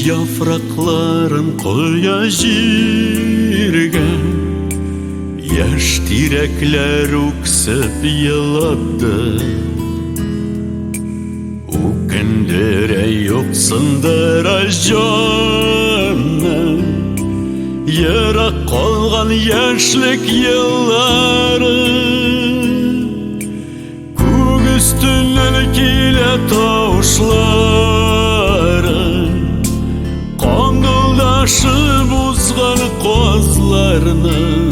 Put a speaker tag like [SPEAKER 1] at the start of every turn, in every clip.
[SPEAKER 1] Яфракларын коя җиргә, Яшь тирәкләр үксеп елады. Үкендерә, юксындыра җанны, Ерак калган яшьлек еллары. Күк өстеннән килә тавышлары, Каңгылдашып узган казларның.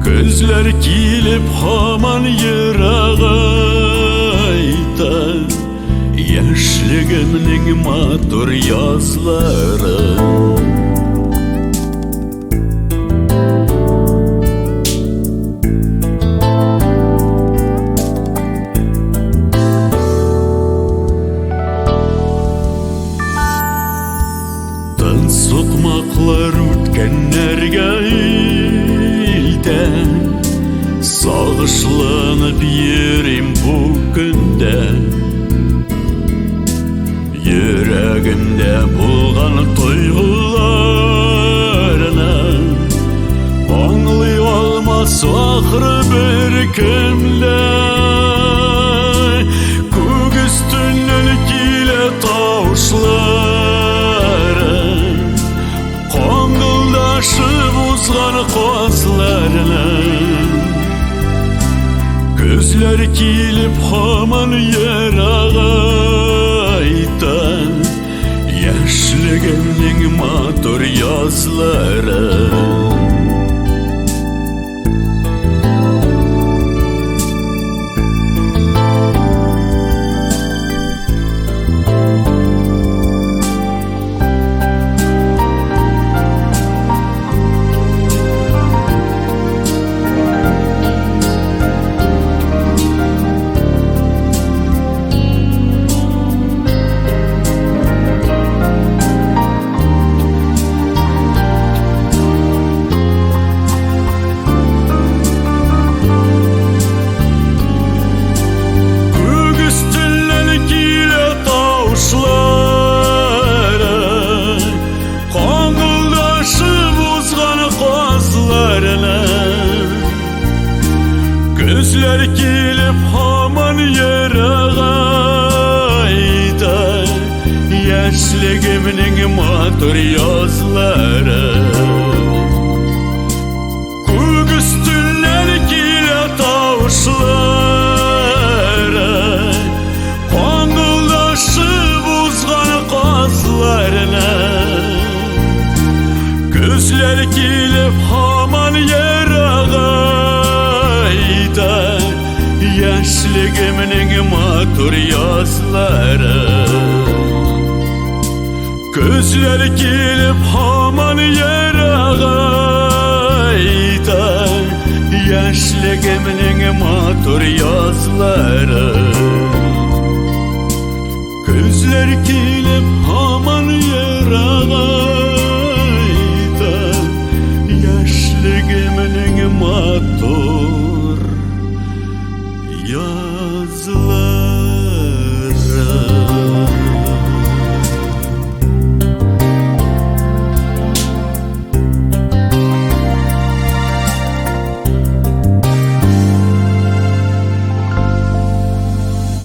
[SPEAKER 1] Көзләр килеп һаман ерагайта, Яшьлегемнең матур язлары. Тын сукмаклар үткәннәргә илтә, Сагышланып йөрим бу көндә. Йөрәгемдә булган тойгыларны Аңлый алмас ахры беркем дә. Күк өстеннән килә тавышлары, Каңгылдашып узган казларның. Көзләр килеп һаман ерагайта, Яшьлегемнең матур язлары. Күк өстеннән килә тавышлары, Каңгылдашып узган казларны. Көзләр килеп һаман ерагайта, Яшьлегемнең матур язлары. Күк өстеннән килә тавышлары, Каңгылдашып узган казларны. Көзләр килеп һаман ерагайта, Яшьлегемнең матур язлары. Көзләр килеп һаман ерагайта, Яшьлегемнең матур язлары. Көзләр килеп